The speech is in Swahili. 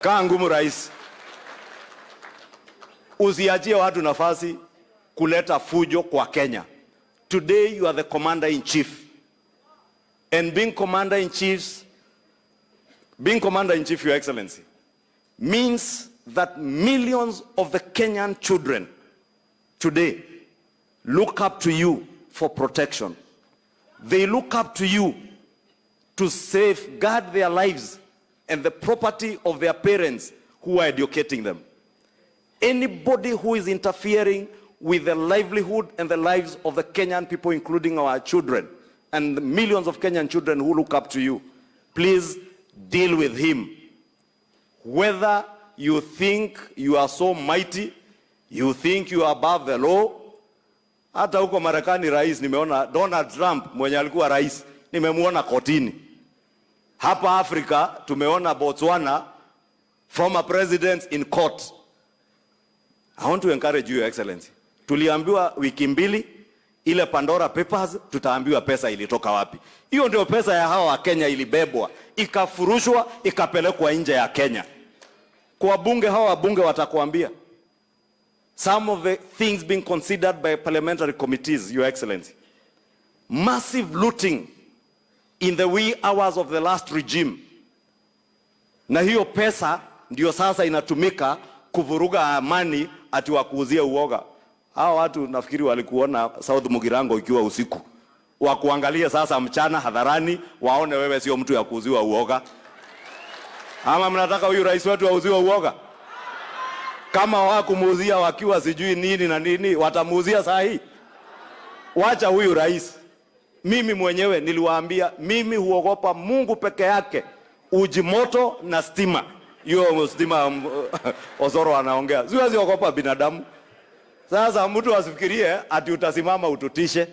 Kaa ngumu rais, usiachie watu nafasi kuleta fujo kwa Kenya. Today you are the commander in chief. And being commander in chiefs, being commander in chief, Your Excellency, means that millions of the Kenyan children today look up to you for protection. They look up to you to safeguard their lives and the property of their parents who are educating them. Anybody who is interfering with the livelihood and the lives of the Kenyan people, including our children and the millions of Kenyan children who look up to you, please deal with him. Whether you think you are so mighty, you think you are above the law. Hata huko Marekani rais, nimeona Donald Trump mwenye alikuwa rais, nimemuona kotini. Hapa Afrika tumeona Botswana former presidents in court. I want to encourage you, Your Excellency. Tuliambiwa wiki mbili ile Pandora Papers, tutaambiwa pesa ilitoka wapi. Hiyo ndio pesa ya hawa wa Kenya ilibebwa, ikafurushwa, ikapelekwa nje ya Kenya. Kwa bunge, hawa wabunge watakuambia some of the things being considered by parliamentary committees, Your Excellency. Massive looting in the wee hours of the last regime. Na hiyo pesa ndio sasa inatumika kuvuruga amani, ati wakuuzia uoga. Hawa watu nafikiri walikuona South Mugirango ikiwa usiku, wakuangalia sasa mchana hadharani, waone wewe sio mtu ya kuuziwa uoga. Ama mnataka huyu rais wetu auziwe uoga? Kama hawakumuuzia wakiwa sijui nini na nini, watamuuzia saa hii? Wacha huyu rais. Mimi mwenyewe niliwaambia, mimi huogopa Mungu peke yake, uji moto na stima. Hiyo stima Osoro anaongea, siwezi ogopa binadamu. Sasa mtu asifikirie ati utasimama ututishe.